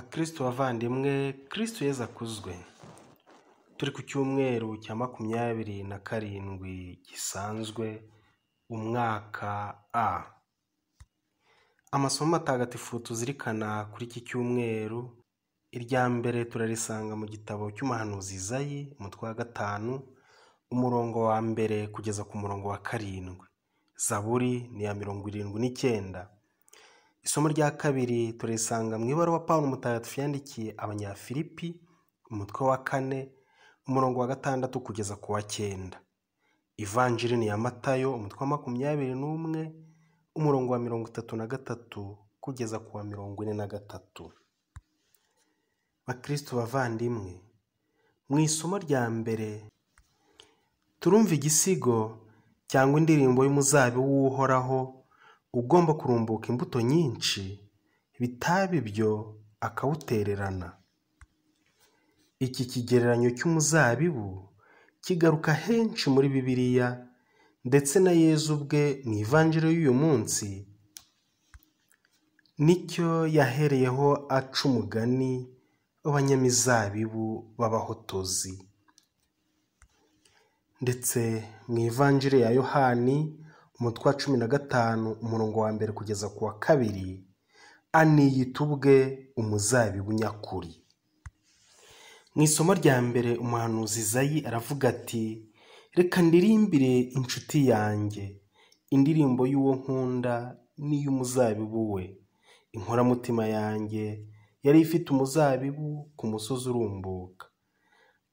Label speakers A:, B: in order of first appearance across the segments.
A: Bakristu bavandimwe, Kristu Yezu akuzwe. Turi ku cyumweru cya 27 gisanzwe, umwaka A. Amasomo matagatifu tuzirikana kuri iki cyumweru, irya mbere turarisanga mu gitabo cy'umuhanuzi Izayi, umutwe wa 5, umurongo wa 1 kugeza ku murongo wa 7. Zaburi ni iya 79. Isomo rya kabiri turarisanga mu ibaruwa Pawulo Mutagatifu yandikiye Abanyafilipi, umutwe wa 4, umurongo wa 6 kugeza ku wa 9. Ivanjiri ni ya Matayo, umutwe wa 21, umurongo wa 33 kugeza ku wa 43. Bakristu bavandimwe, mu isomo rya mbere turumva igisigo cyangwa indirimbo y'umuzabibu w'Uhoraho ugomba kurumbuka imbuto nyinshi, bitaba ibyo akawutererana. Iki kigereranyo cy'umuzabibu kigaruka henshi muri Bibiliya, ndetse na Yezu ubwe mu ivanjiri y'uyu munsi nicyo yahereyeho aca umugani w'abanyamizabibu b'abahotozi. Ndetse mu ivanjiri ya Yohani, umutwe wa 15, umurongo wa 1 kugeza ku wa 2, aniyita ubwe umuzabibu nyakuri. Mu isomo rya mbere umuhanuzi Izayi aravuga ati: reka ndirimbire inshuti yanjye indirimbo y'uwo nkunda n'iy'umuzabibu we. Inkoramutima yanjye yari ifite umuzabibu ku musozi urumbuka,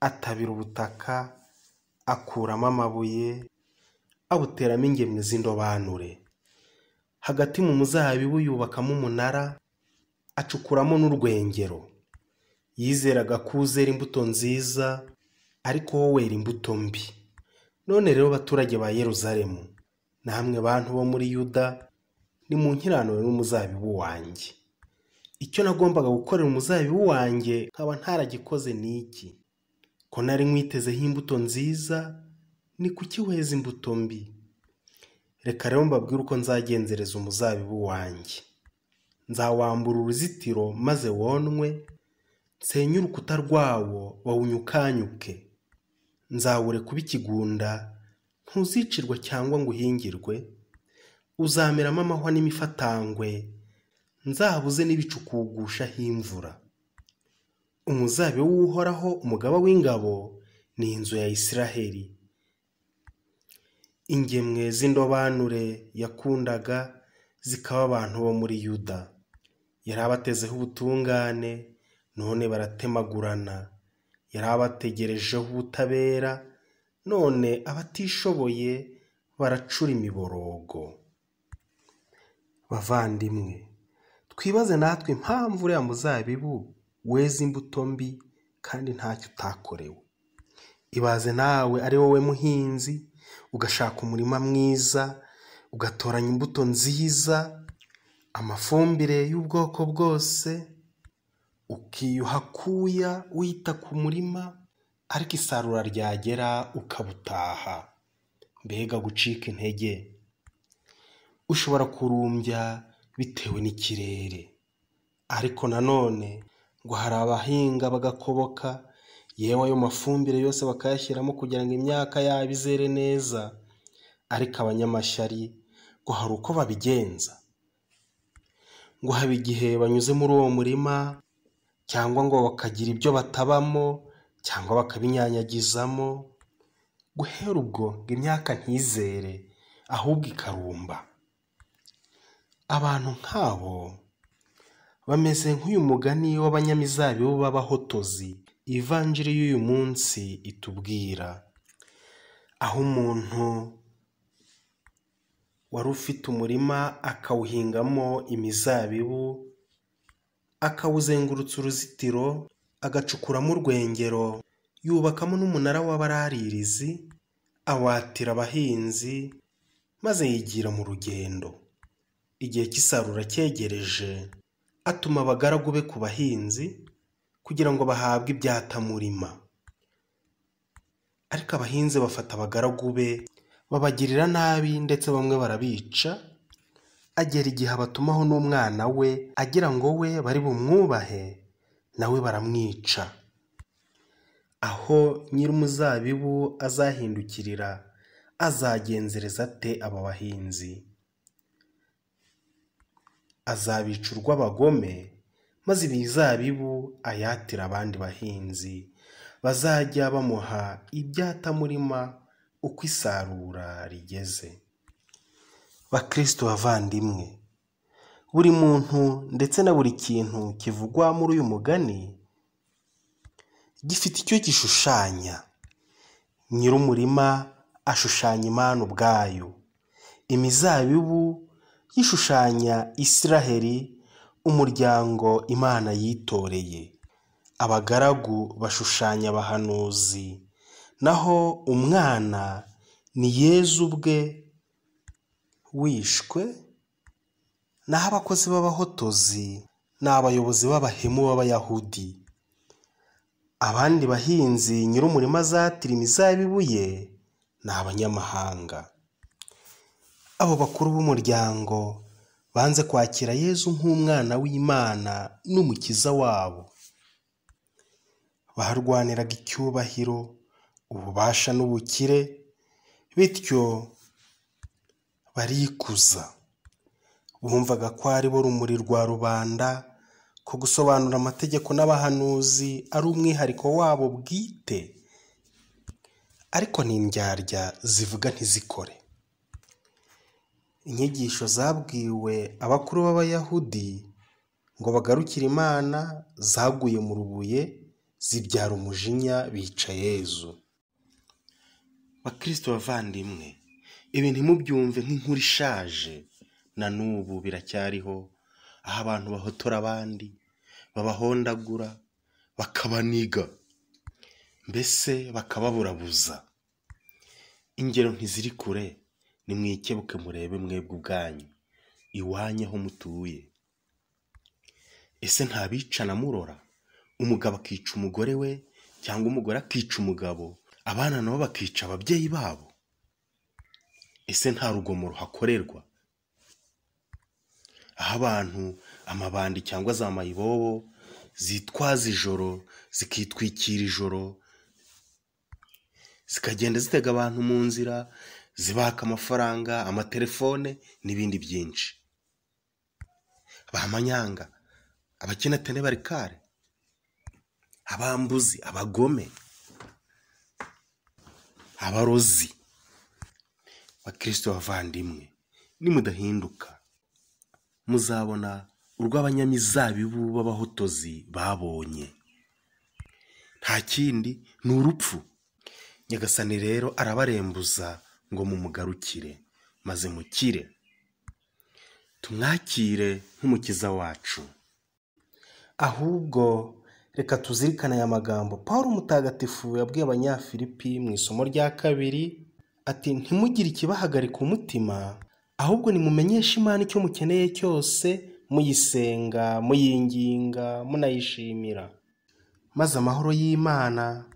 A: atabira ubutaka, akuramo amabuye, awuteramo ingemwe z'indobanure. Hagati mu muzabibu yubakamo umunara, acukuramo n'urwengero. Yizeraga ko uzera imbuto nziza, ariko wowe wera imbuto mbi. None rero baturage ba Yeruzalemu, namwe bantu bo muri Yuda, nimunkiranure n'umuzabibu wanjye. Icyo nagombaga gukorera umuzabibu wanjye nkaba ntaragikoze ni iki? Ko nari nkwitezeho imbuto nziza, ni kuki weza imbuto mbi? Reka rero mbabwire uko nzagenzereza umuzabibu wanjye. Nzawambura uruzitiro maze wonwe, nsenye urukuta rwawo bawunyukanyuke. Nzawureka ube ikigunda, ntuzicirwa cyangwa ngo uhingirwe, uzameramo amahwa n'imifatangwe, nzabuze n'ibicu kuwugushaho imvura. Umuzabibu w'Uhoraho umugaba w'ingabo ni inzu ya Israheli. Ingemwe z'indobanure yakundaga zikaba abantu bo muri Yuda. Yari abatezeho ubutungane, none baratemagurana. Yari abategerejeho ubutabera, none abatishoboye baracura imiborogo. Bavandimwe, twibaze natwe impamvu uriya muzabibu weza imbuto mbi kandi ntacyo utakorewe. Ibaze nawe ari wowe muhinzi, ugashaka umurima mwiza, ugatoranya imbuto nziza, amafumbire y'ubwoko bwose, ukiyuha kuya wita ku murima, ariko isarura ryagera ukabutaha. Mbega gucika intege! Ushobora kurumbya bitewe n'ikirere, ariko nanone ngo hari abahinga bagakoboka, yewe ayo mafumbire yose bakayashyiramo kugira ngo imyaka yabo izere neza, ariko abanyamashyari ngo hari uko babigenza, ngo haba igihe banyuze muri uwo murima, cyangwa ngo bakagira ibyo batabamo, cyangwa bakabinyanyagizamo. Guhera ubwo ngo imyaka ntizere, ahubwo ikarumba. Abantu nk'abo bameze nk'uyu mugani w'abanyamizabibu b'abahotozi ivanjiri y'uyu munsi itubwira, aho umuntu wari ufite umurima akawuhingamo imizabibu, akawuzengurutsa uruzitiro, agacukuramo urwengero, yubakamo n'umunara w'abararirizi, awatira abahinzi, maze yigira mu rugendo. Igihe cy'isarura cyegereje, atuma abagaragu be ku bahinzi kugira ngo bahabwe ibyatamurima. Ariko abahinzi bafata abagaragu be babagirira nabi, ndetse bamwe barabica, agera igihe abatumaho n'umwana we agira ngo we bari bumwubahe. nawe baramwica. Aho nyir'umuzabibu azahindukirira, azagenzereza ate aba bahinzi? Azabica urw'abagome, maze imizabibu ayatire abandi bahinzi, bazajya bamuha ibyatamurima uko isarura rigeze. Bakristo bavandimwe, buri muntu ndetse na buri kintu kivugwa muri uyu mugani gifite icyo gishushanya. Nyir'umurima ashushanya Imana ubwayo, imizabibu yishushanya Isiraheli, umuryango Imana yitoreye. Abagaragu bashushanya abahanuzi, naho umwana ni Yezu ubwe wishwe, naho abakozi b'abahotozi ni abayobozi b'abahemu b'Abayahudi. Abandi bahinzi nyir'umurima azatira imizabibu ye ni abanyamahanga. Abo bakuru b'umuryango banze kwakira Yezu nk'umwana w'Imana n'umukiza wabo. Barwaniraga icyubahiro, ububasha n'ubukire, bityo barikuza. Bumvaga ko ari bo rumuri rwa rubanda, ko gusobanura amategeko n'abahanuzi ari umwihariko wabo bwite, ariko ni indyarya zivuga ntizikore. Inyigisho zabwiwe abakuru b'Abayahudi ngo bagarukire Imana zaguye mu rubuye, zibyara umujinya, bica Yezu. Bakristo bavandimwe, ibi ntimubyumve nk'inkuru ishaje, na n'ubu biracyariho, aho abantu bahotora abandi, babahondagura, bakabaniga, mbese bakababurabuza. Ingero ntiziri kure, nimwikebuke murebe mwebwe ubwanyu, iwanyu aho mutuye. Ese ntabicana murora? Umugabo akica umugore we, cyangwa umugore akica umugabo, abana nabo bakica ababyeyi babo? Ese nta rugomo ruhakorerwa? Aho abantu amabandi cyangwa za mayibobo zitwaza ijoro, zikitwikira ijoro, zikagenda zitega abantu mu nzira, zibaka amafaranga, amatelefone n'ibindi byinshi. Ba manyanga, abakenatene barikare, abambuzi, abagome, abarozi. Bakristo bavandimwe, nimudahinduka muzabona urw'abanyamizabibu b'abahotozi babonye. Nta kindi ni urupfu. Nyagasani rero arabarembuza ngo mumugarukire maze mukire, tumwakire nk'umukiza wacu. Ahubwo reka tuzirikane aya magambo Pawulo Mutagatifu yabwiye Abanyafilipi mu isomo rya 2 ati: ntimugire ikibahagarika umutima, ahubwo nimumenyeshe Imana icyo mukeneye cyose, muyisenga, muyinginga, munayishimira, maze amahoro y'Imana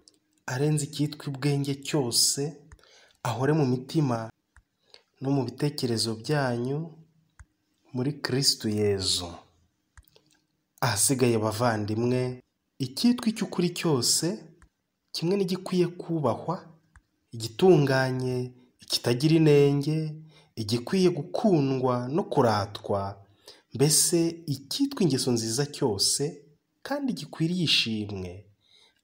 A: arenze icyitwa ubwenge cyose ahore mu mitima no mu bitekerezo byanyu muri Kristo Yezu. Ahasigaye bavandimwe, icyitwa icy'ukuri cyose, kimwe n'igikwiye kubahwa, igitunganye, ikitagira inenge, igikwiye gukundwa no kuratwa, mbese icyitwa ingeso nziza cyose kandi gikwiriye ishimwe,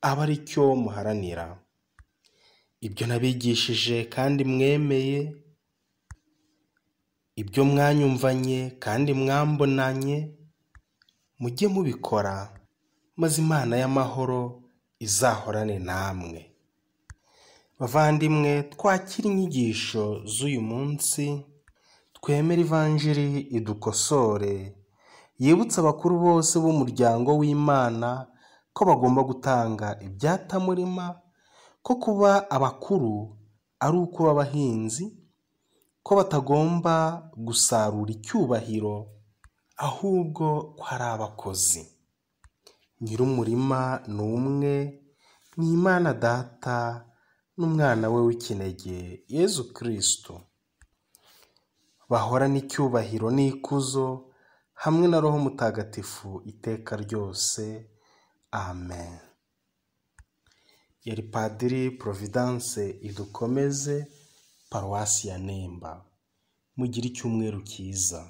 A: aba ari cyo muharanira. Ibyo nabigishije kandi mwemeye, ibyo mwanyumvanye kandi mwambonanye, mujye mubikora, maze Imana y'amahoro izahorane namwe. Bavandimwe, twakire inyigisho z'uyu munsi, twemere Ivanjiri idukosore, yibutse abakuru bose b'umuryango w'Imana ko bagomba gutanga ibyatamurima, ko kuba abakuru ari ukuba abahinzi, ko batagomba gusarura icyubahiro, ahubwo ko ari abakozi. Nyir'umurima ni umwe, ni Imana Data n'umwana we w'ikinege Yezu Kristo. Bahorane icyubahiro n'ikuzo hamwe na Roho Mutagatifu iteka ryose. Amen. Yari Padiri Providence Idukomeze, Paruwasi ya Nemba. Mugire icyumweru cyiza.